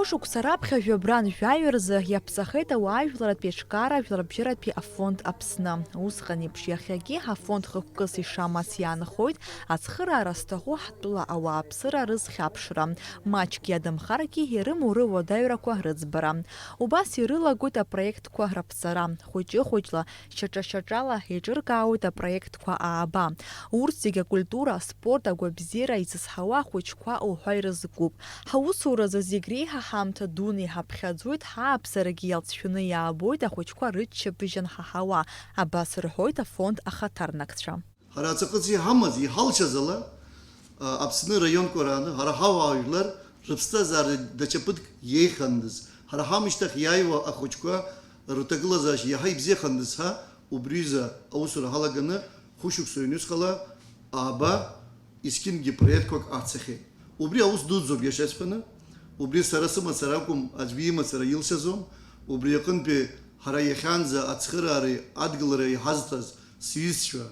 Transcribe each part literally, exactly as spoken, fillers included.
Шықәса раԥхьа жәабран жәаҩа рзы иаԥҵахеит ауаажәларратә еиҿкаара жәларбжьаратәи афонд Аԥсны. Усҟан еиԥш иахьагьы афонд хықәкыс ишамац иаанхоит ацхыраара зҭаху ҳтәыла ауааԥсыра рызхьаԥшра, маҷк иадамхаргьы ирымоу руадаҩрақәа рыӡбара. Убас ирылагоит апроектқәа раԥҵара, хәыҷы-хәыҷла, шьаҿа-шьаҿала еиҿыркаауеит апроектқәа ааба. Урҭ зегьы акультура, аспорт, агәабзиара, изызҳауа ахәыҷқәа уҳәа ирызкуп. Ҳаусуразы зегь реиҳа ҳамҭа дуны иҳаԥхьаӡоит, ҳааԥсарагьы иалҵшәаны иаабоит ахәыҷқәа рыччабжь анҳаҳауа, абас рҳәоит афонд ахаҭарнакцәа. Ҳара ҵаҟа иҳамаз, иҳалшаз ала, а, Аԥсны раионқәа рааны ҳара ҳауаажәлар рыԥсҭазаара даҽа ԥыҭк иеихандаз, ҳара ҳамышьҭахь иааиуа ахәыҷқәа рҭагылазаашьа иаҳа ибзиахандаз ҳәа, убриазы аусура ҳалаганы хәышықәса ҩнуҵҟала ааба есқьынгьы проектқәак ацахьеит. Убри аус дуӡӡоуп, иашаҵәҟьаны. Убри сара сымацара акәым, аӡәгьы имацара илшаӡом. Убри аҟынтәи ҳара иахьанӡа ацхыраареи адгылареи иҳазҭаз сҩызцәа,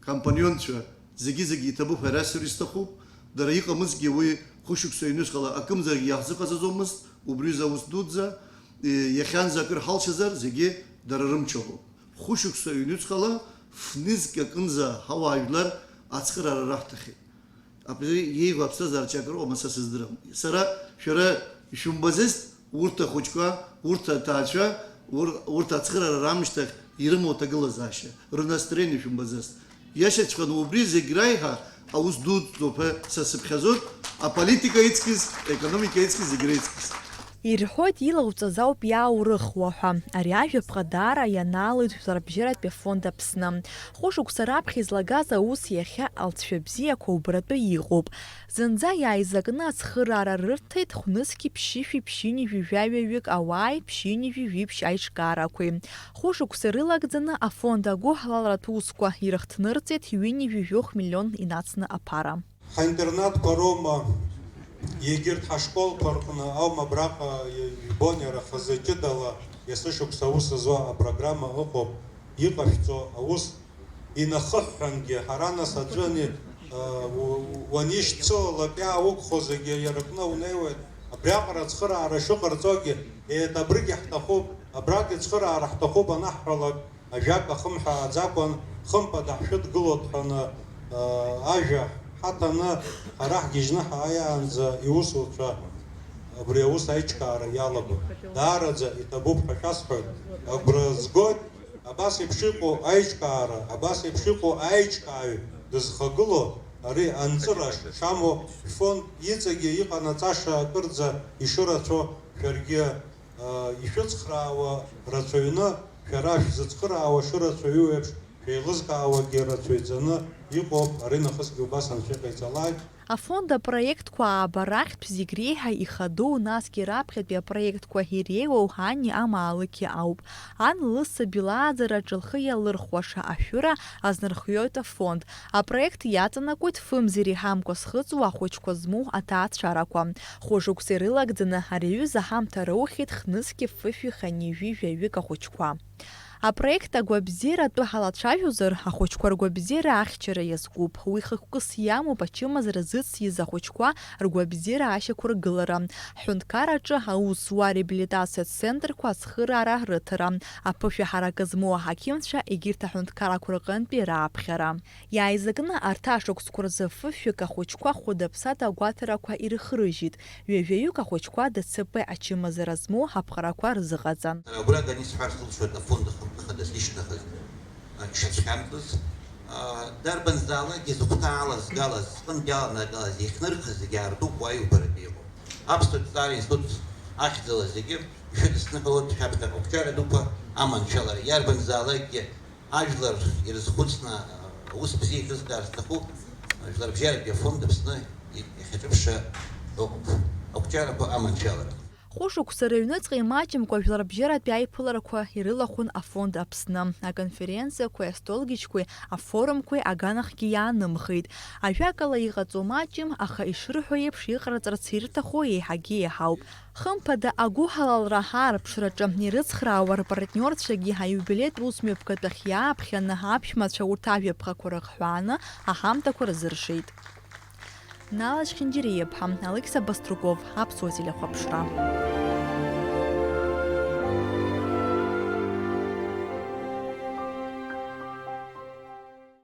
компанионцәа, зегьы-зегьы иҭабуп ҳәа расҳәар исҭахуп. Дара иҟамызгьы уи хәышықәса ҩнуҵҟала акымзаракгьы иаҳзыҟаҵаӡомызт, убри аус дуӡӡа, е, иахьанӡа акыр ҳалшазар, зегьы дара рымчалоуп. Хәышықәса ҩнуҵҟала фнызқь акынӡа ҳауаажәлар ацхыраара раҳҭахьеит. Абри иеиӷьу аԥсҭазаара џьарак ыҟоума, са сыздырам. Сара шәара ишәымбаӡеит, урҭ ахәыҷқәа, урҭ аҭаацәа, ур-, урҭ ацхыраара раамышьҭахь ирымоу аҭагылазаашьа, рнастроение шәымбаӡеит. Иашаҵәҟьаны убри зегь реиҳа аус дуӡӡоуп ҳәа са сыԥхьаӡоит, аполитика иҵкьыс, аекономика иҵкьыс, зегь реиҵкьыс. Ирҳәоит, илауҵаз ауп иааурыхуа ҳәа. Ари ажәаԥҟа даара ианаалоит Жәларбжьаратәи афонд Аԥсны. Хәышықәса раԥхьа излагаз аус иахьа алҵшәа бзиақәа убаратәы иҟоуп. Зынӡа иааизакны ацхыраара рырҭеит хәнызқьи ԥшьышәи ԥшьынҩажәи жәаҩаҩык ауааи ԥшьынҩажәи жәиԥшь аиҿкаарақәеи. Хәышықәса ирылагӡаны афонд агәыҳалалратә усқәа ирыхҭнырҵеит ҩынҩажәи жәохә миллион инацны аԥара. Ҳаинтернатқәа роума, егьырҭ ҳашколқәа рҟны аума абраҟа ижәбон иара хазы ҷыдала есышықәса аус зуа апрограмма ыҟоуп, иҟашәҵо аус инахыҳәҳәангьы, ҳара нас аӡәы ани, а, у-, уанишьцылалак иааугхо зегьы иара рҟны унеиуеит, абриаҟара ацхыраара шыҟарҵогьы, еет, абригьы ҳҭахуп, абрагьы ацхыраара ҳҭахуп анаҳҳәалак, ажәак ахымҳәааӡакәан, хымԥада ҳшәыдгылоит ҳәаны, а, ажәа ҳаҭаны, ҳара ҳгьежьны ҳааиаанӡа иусуцәа абри аус аиҿкаара иалагон. Даараӡа иҭабуп ҳәа шәасҳәоит. Агәра згоит, абас еиԥш иҟоу аиҿкаара, абас еиԥш иҟоу аиҿкааҩ дызхагылоу ари анҵыра шамоу, шәфонд иҵегьы иҟанаҵаша акырӡа ишырацәоу шәаргьы, а, ишәыцхраауа рацәаҩны, шәара шәзыцхыраауа шырацәаҩу еиԥш, шәеилызкаауагьы рацәаҩӡаны иҟоуп, ари нахысгьы убас анцәа иҟаиҵалааит. Афонд апроектқәа аабарахьтә зегь реиҳа ихадоу, насгьы раԥхьатәи апроектқәа иреиуоу ани амаалықьи ауп. Ан лысаби лааӡараҿы лхы иалырхәаша ашәыра азнархиоит афонд. Апроект иаҵанакуеит фымз иреиҳамкәа зхыҵуа ахәыҷқәа змоу аҭаацәарақәа. Хәышықәса ирылагӡаны ари аҩыза ҳамҭа роухьеит хнызқьи фышәи хынҩажәи жәаҩык ахәыҷқәа. Апроект агәабзиара атәы ҳалацәажәозар, ахәыҷқәа ргәабзиара ахьчара иазкуп. Уи хықәкыс иамоуп ачымазара зыциз ахәыҷқәа ргәабзиара ашьақәыргылара, ҳҳәынҭқарраҿы аус зуа реабилитациатә центрқәа ацхыраара рыҭара, аԥышәа ҳаракы змоу аҳақьымцәа, егьырҭ аҳәынҭқаррақәа рҟынтәи рааԥхьара. Иааизакны арҭ ашықәсқәа рзы фышәҩык ахәыҷқәа хәыда-ԥсада агәаҭарақәа ирыхрыжьит, ҩажәаҩык ахәыҷқәа Д Ц П ачымазара змоу аԥҟарақәа рзыҟаҵан. Сара агәра ганы исҳәар сылшоит афонд ахықәкы хадас ишьҭнахыз, а, ишацәхьамҵыз. А, дарбанзаалакгьы зыхәҭаа алазгалаз, зҟынтә иаланагалаз, иахьнырхыз зегьы аартуп, уа иубаратәы иҟоуп. Аԥсуа ҭҵаара институт ахьӡала зегьы ишәыдысныҳәалоит шәаԥхьаҟа ақәҿиара дуқәа аманшәалара. Иарбанзаалакгьы ажәлар ирызхәыцны, аус бзиа еилызкаар зҭаху, Жәларбжьаратәи афонд Аԥсны иахьаҿыԥшша ыҟоуп, ақәҿиарақәа аманшәалара. Хәышықәса рыҩныҵҟа имаҷымкәа жәларбжьаратәи аиԥыларақәа ирылахәын афонд Аԥсны, аконференциақәеи астолгьежьқәеи, афорумқәеи аганахьгьы иаанымхеит. Ажәакала, иҟаҵоу маҷым, аха ишырҳәо еиԥш, иҟарҵарц ирҭаху еиҳагьы еиҳауп. Хымԥада, агәыҳалалра аарԥшраҿы ирыцхраауа рпартниорцәагьы аиубилеитә усмҩаԥгатәахь иааԥхьаны аԥшәмацәа урҭ ажәаԥҟақәа рыхҳәааны аҳамҭақәа рзыршеит. Нала Чхинџьариа-иԥҳа, Алықьса Баструков, Аԥсуа телехәаԥшра.